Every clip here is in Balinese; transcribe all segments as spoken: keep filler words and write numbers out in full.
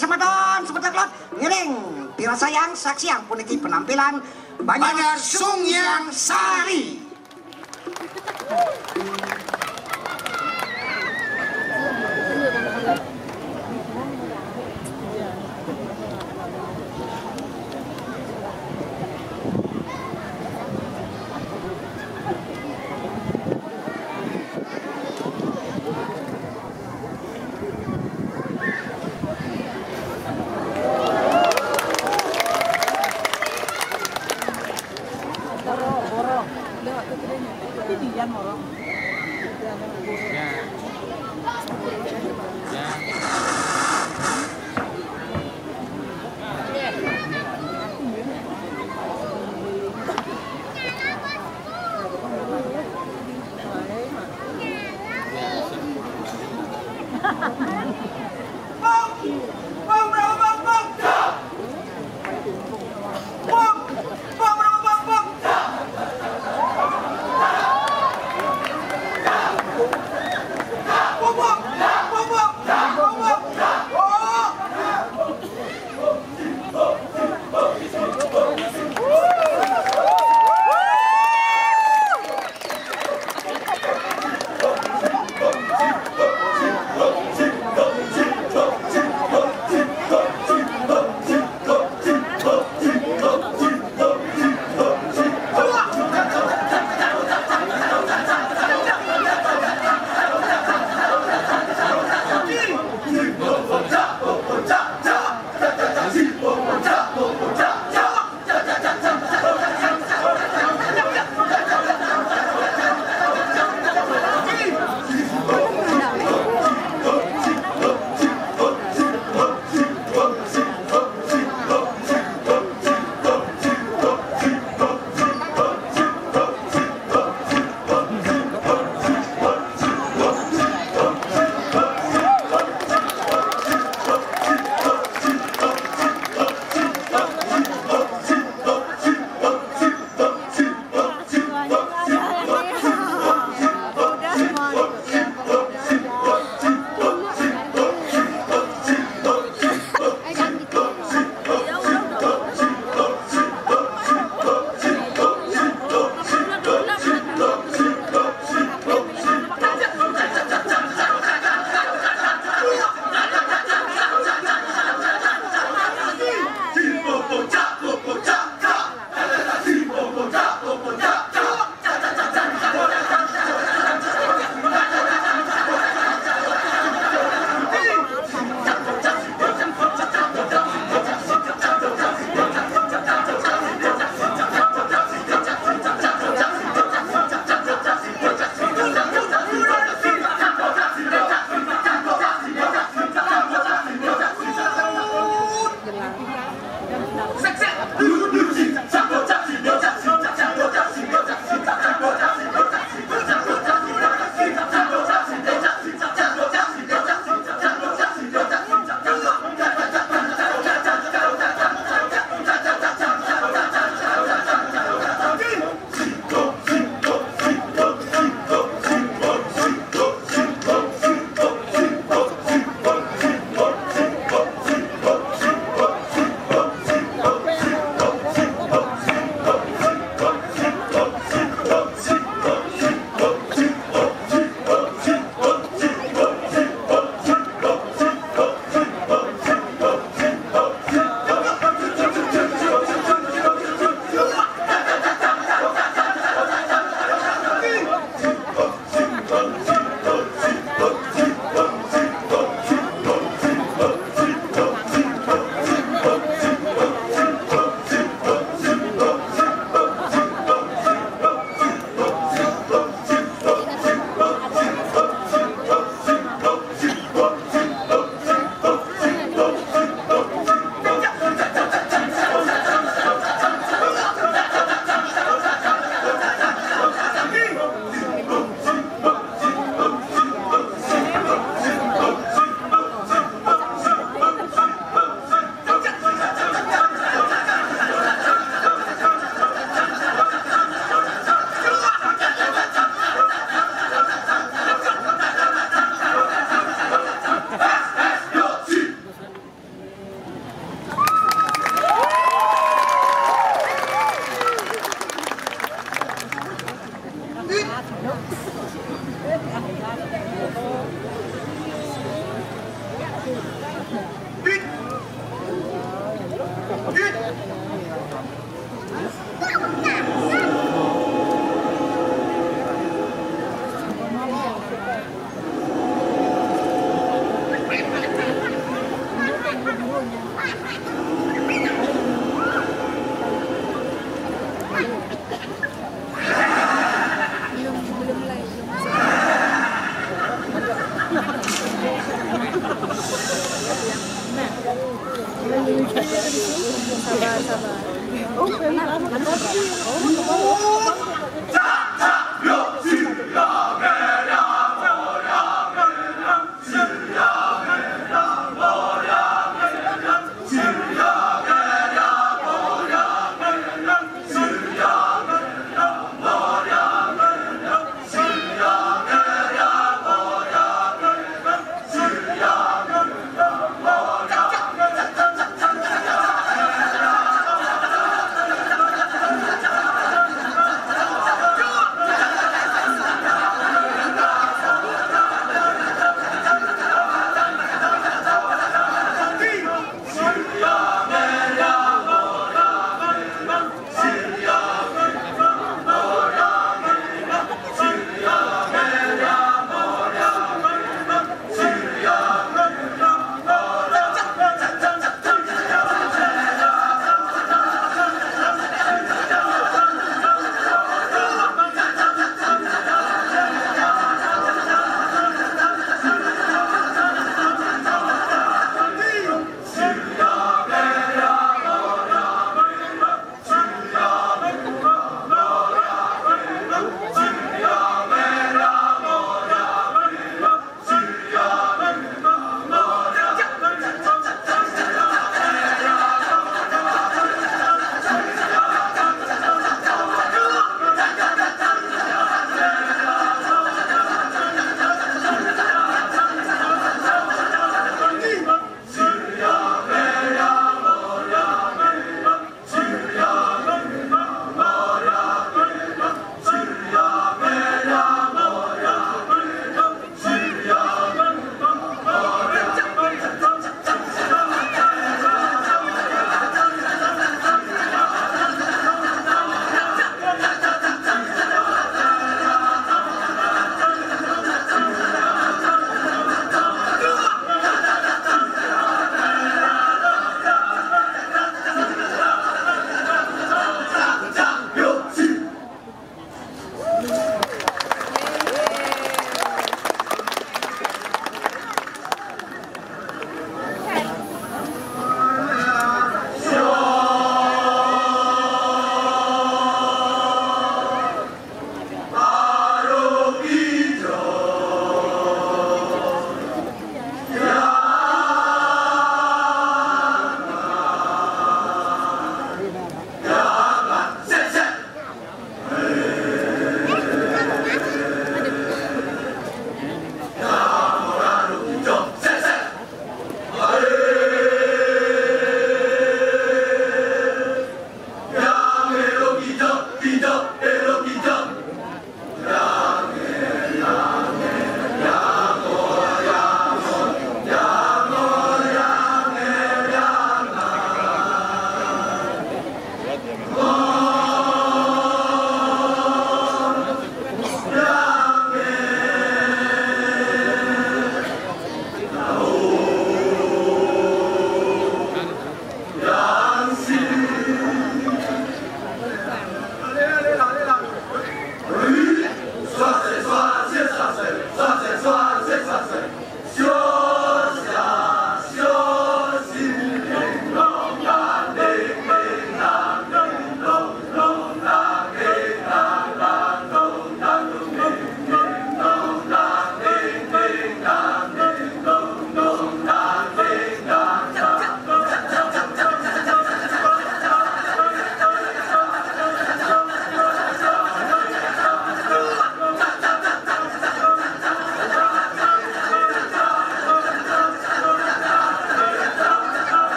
Semeton, semeton kelot, ngiring pirasayang, saksiang puniki penampilan Banjar Sungyang Sari. Sabar, sabar.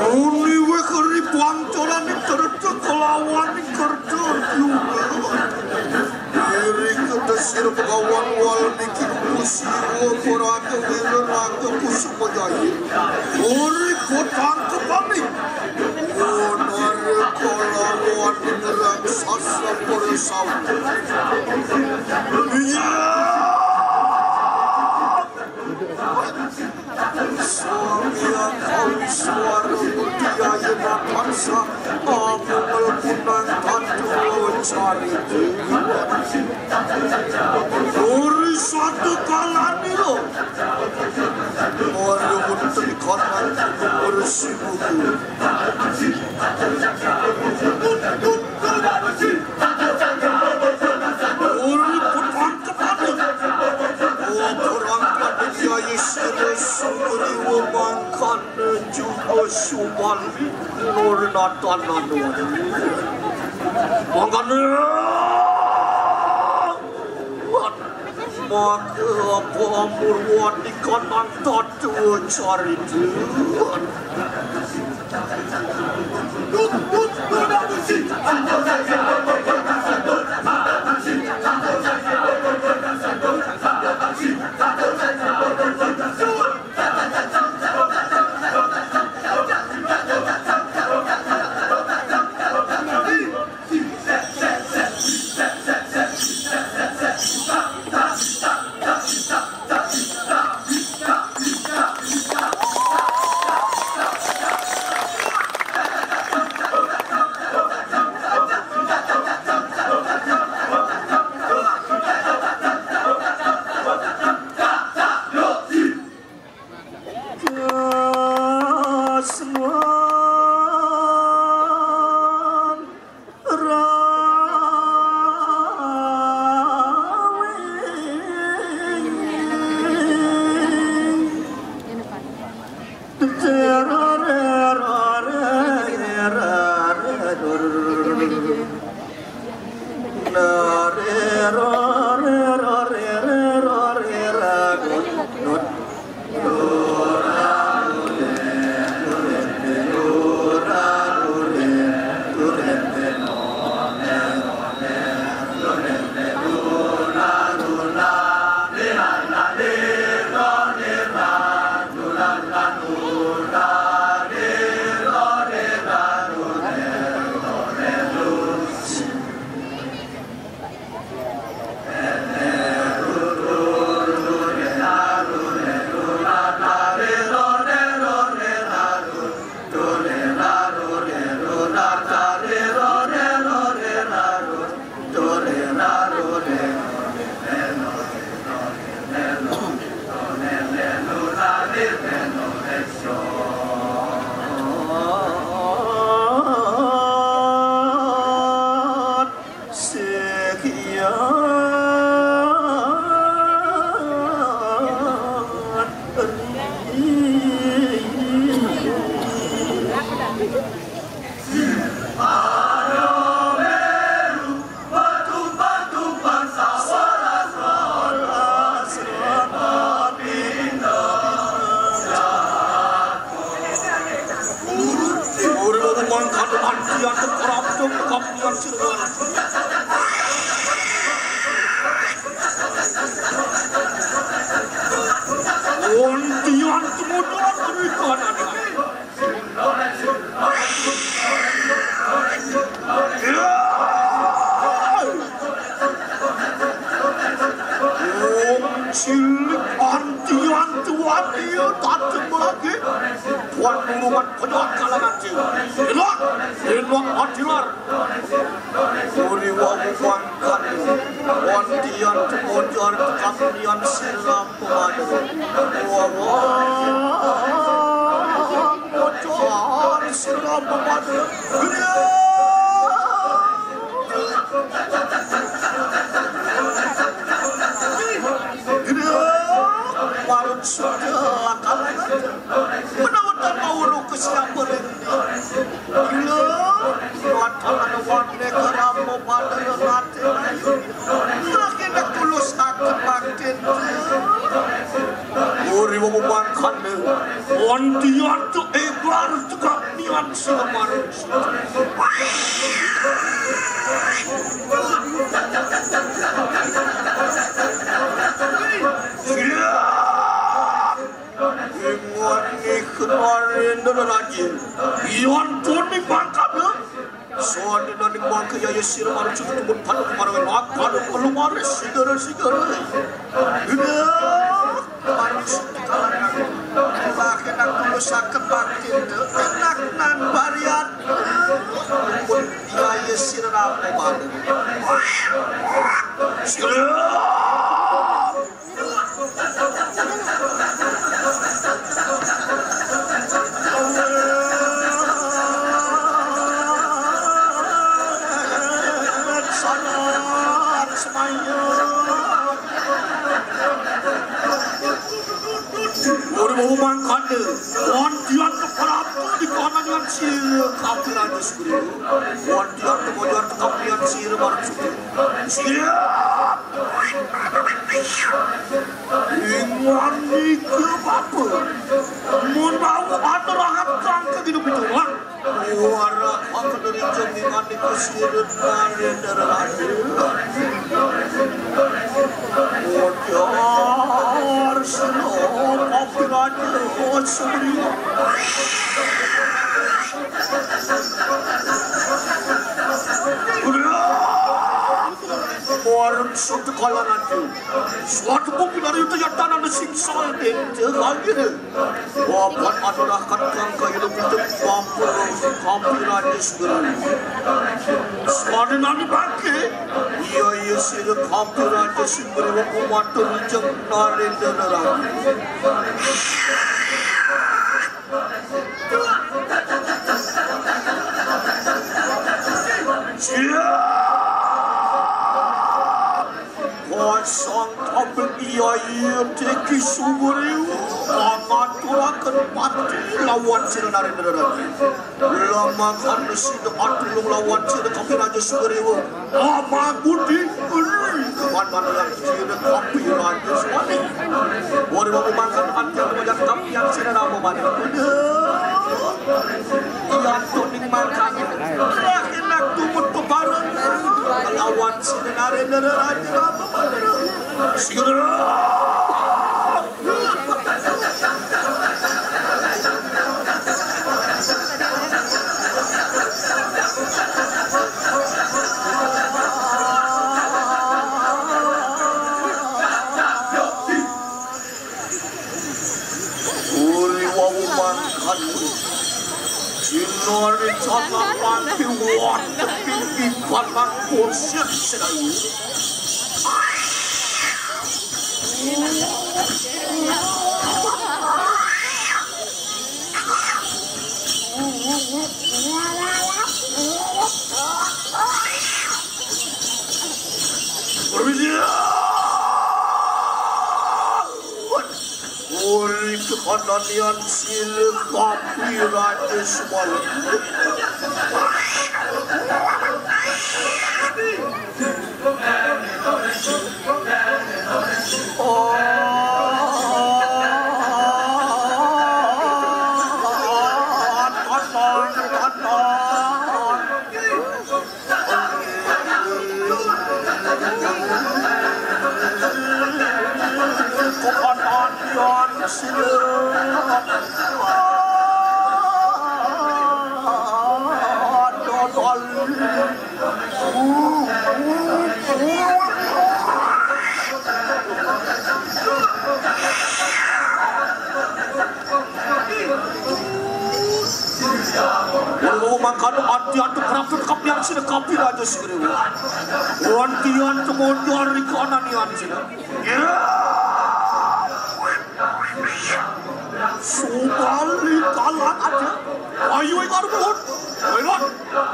Muni wéh ri pancoraning kerta kalawan kerta arjuna. Iri kedesir Bagawan Walmiki Kusiwa Paraga Wiraraga Kusumayaya. Uri kotang kepami. Wonare kalawan raksasa Persawa. Iya. Swami Angkawi Swara Mutiaya Natansa Amu Melpunang Tantu Carita. Uri satu kalanira. Ora wonten kanan bersibuku. Uri petang kepani. Orang kepani Kiai Sira Sumuriwa mangkana juga Suman Nurnatan Nanduan. Mangkana. Maka apa amurwati kanang tata carita. Uri mangkat antian tekerap tum kapian sirwan. Antian temudaran uri kanan. Wong cilik anti-anti wani ya, tajem lagi. Tuan Guru mat penyuat kalangan cilik. Enak, enak adilar. Uri wawu mangkat. Anti-anti mojar kapian siram pemadu. Wawa. Mojar siram pemadu. Parut sudah kalah. Menawa tanpa ulu kesiapan ini. Gila. Wadahan wane keramo pada rati. Makin tulus hati makin. Uri wong Ontian tu ebar tegak nian sira marang. Siap. Ingon ni kemarin dan rajin. Ion pun ni bangkana. Soal dan ni bangka ya sira marang sudah tebut pada kemarin. Akan keluar sigara-sigara. Udah. Marang sudah kalangan. Bahkan aku sakit batin tu. Enak nan barian. Pun ya sira ramu pada. Sigara. Salam semaya. Ora mau mangkane, ontian keprapta di kanan yang sira kapiran sugriwa. Ontian kemojar kapiran sira marang sugriwa. Siap. Ingon niki bapa. Mun mau aturahan kang kagina pitulak. Wara akan dari jeng ingon niki sirut marendra raja. Wajar sira kapiran sugriwa. Warung suatu kalangan tu. Suatu pun pinari itu yang tanah nasi soal dente lagi. Wapan adalah kang kayu lebih tempat. Kapiran sugriwa. Semana nani bangke. Iya, iya, sira kapiran sugriwa umat rijeng narendra raja. Siap. Kosong tabel iya iya teki sugriwa. Mangaturaken pati lawan sira narendra raja. Lamakan sida atulung lawan sida kapiran sugriwa. Ama budi. Kawan mana yang sida kapiran sugriwa. Wari mau makan antian banyak kapiran sida nama mana. Iya tuh ning makan. Enak tumut pepareng. Lawan sida narendra raja apa mana. Sira. Uri wau mangkat. Jinori calon mati watepi di padang pasir sedaya. Uri kepananian sila kapiran semalam. Walau mangkana antian tu kerap tu kapian sida kapiran sugriwa. Antian tu mondar ri kananian sida. Ya. Subali kalan aja. Ayo ingar buhut. Ayo.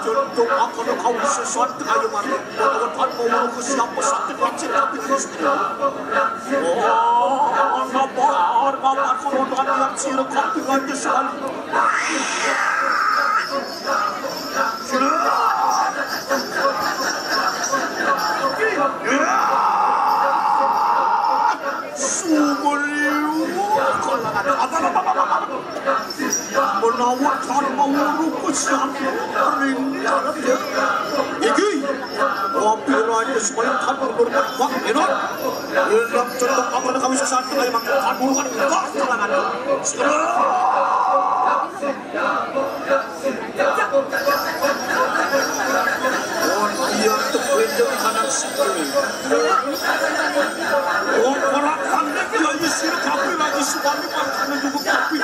Jentuk akan kau sesat ayo mati. Buat tanpa urus siapa sakit wajib kapiran sugriwa. Oh, ngabar, ngabar, kono dengan yang sira kapiran sugriwa. Sugriwa. Menawa cara mau rukus yang ring dalam ya. Iki. Kopi raja sekolah kan menurut Pak Enot. Enak contoh apa kami sesatu kayak makan kaduan. Wah, kalangan. Oh, iya, tuh, itu kanan situ. Oh, orang kanan, iya, iya, sini, tapi lagi suami makannya juga kopi.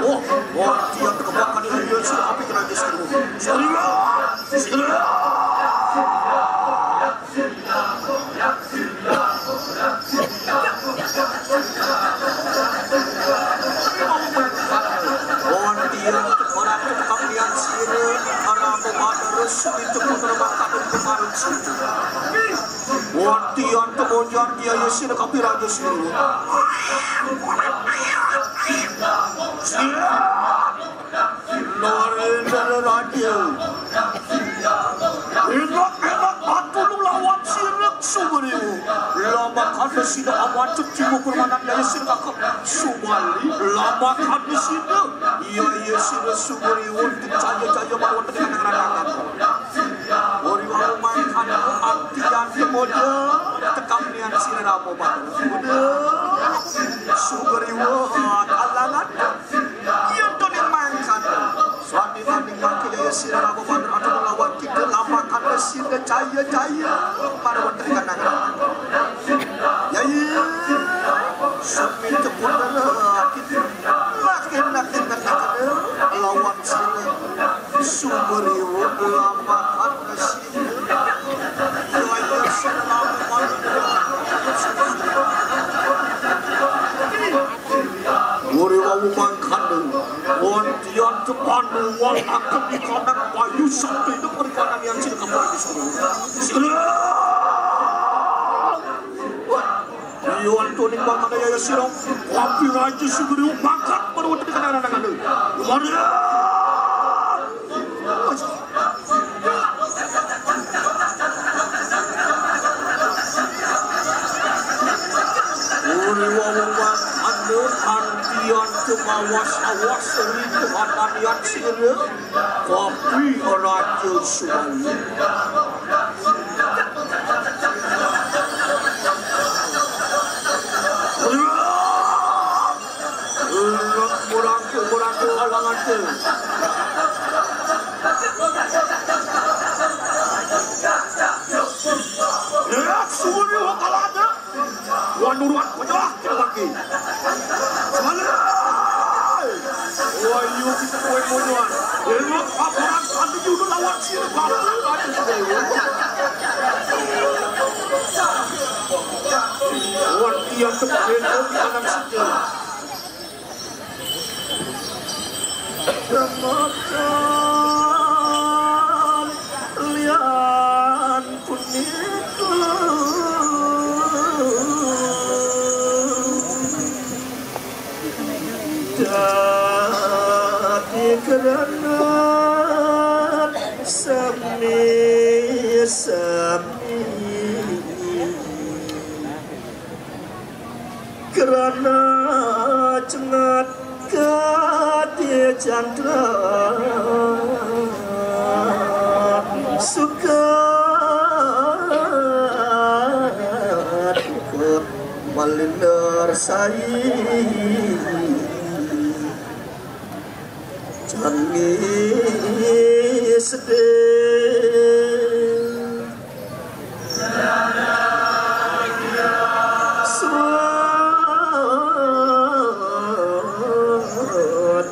Wah, wah, dia terkebak pada dia sudah habis lagi seru. Seru, seru. Wantian kepada kekamian sira, para pemadar sumit pun terbakat untuk marut situ. Wantian kemudian dia yesir kapi raja sira. Sira. Narendra Raja. Enak-enak batu lu lawan sirek sumeriu. Lama kada sida awan cek timu permanan daya sirek kakak. Subali, lama kada sida. Iya, iya, sida sumeriu. Caya-caya baru tadi kadang-kadang. Ori wau mangkana antian kemuda tekam nian sira rama batu. Kemuda sumeriu alangan. Yen to ning mangkana. Sandi-sandi mangke jaya sira rama batu atau melawan kita lampakan sira jaya-jaya. Pada weteri kanang. Yai, sami tepun kita. Makin, makin, makin, lawan sira. Sumber iwut lampakan sira. Jaya sira lampakan. Muri wau mangkana, wantian tepanduan akan dikanang payu sampai depan kanan yang sira kembali sira. Sira. Iwan Tony Bangkana Yaya Sirong, Wapi Raja Sugriw, mangkat baru di kanan anak anda. Lumayan. Uri wawuwan anu antian kemawas awas ri Tuhan anian sira, Wapi Raja Sugriw. Murangkul, murangkul, alangan tu. Gerak sumur di wakal ada. Wanuruan penyerah kita bagi. Salah. Wah, yuk, kita poin mojoan. Elok paparan kami judul lawan sira paparan kami judul. Wan tiang tempat elok di kanan sini. Semakan lian punika. Dadi kerangan sami-sami. Kerana cengat kati candra suka. Malinder sai cangis deh. Surat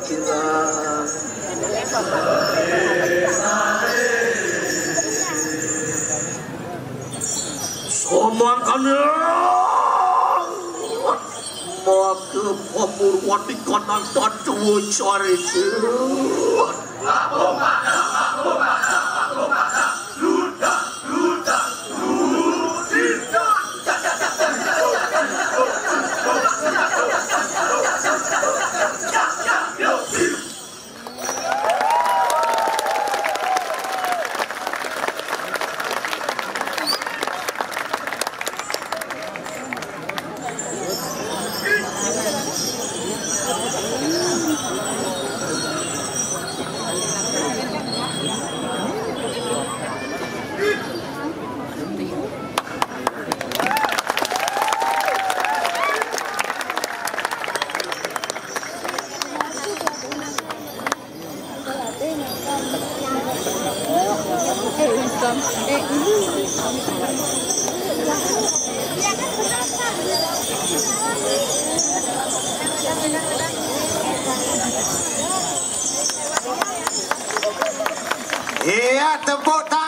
kiran. Somang kami. Purwanika nang tanduwa sare. Iya, tepuk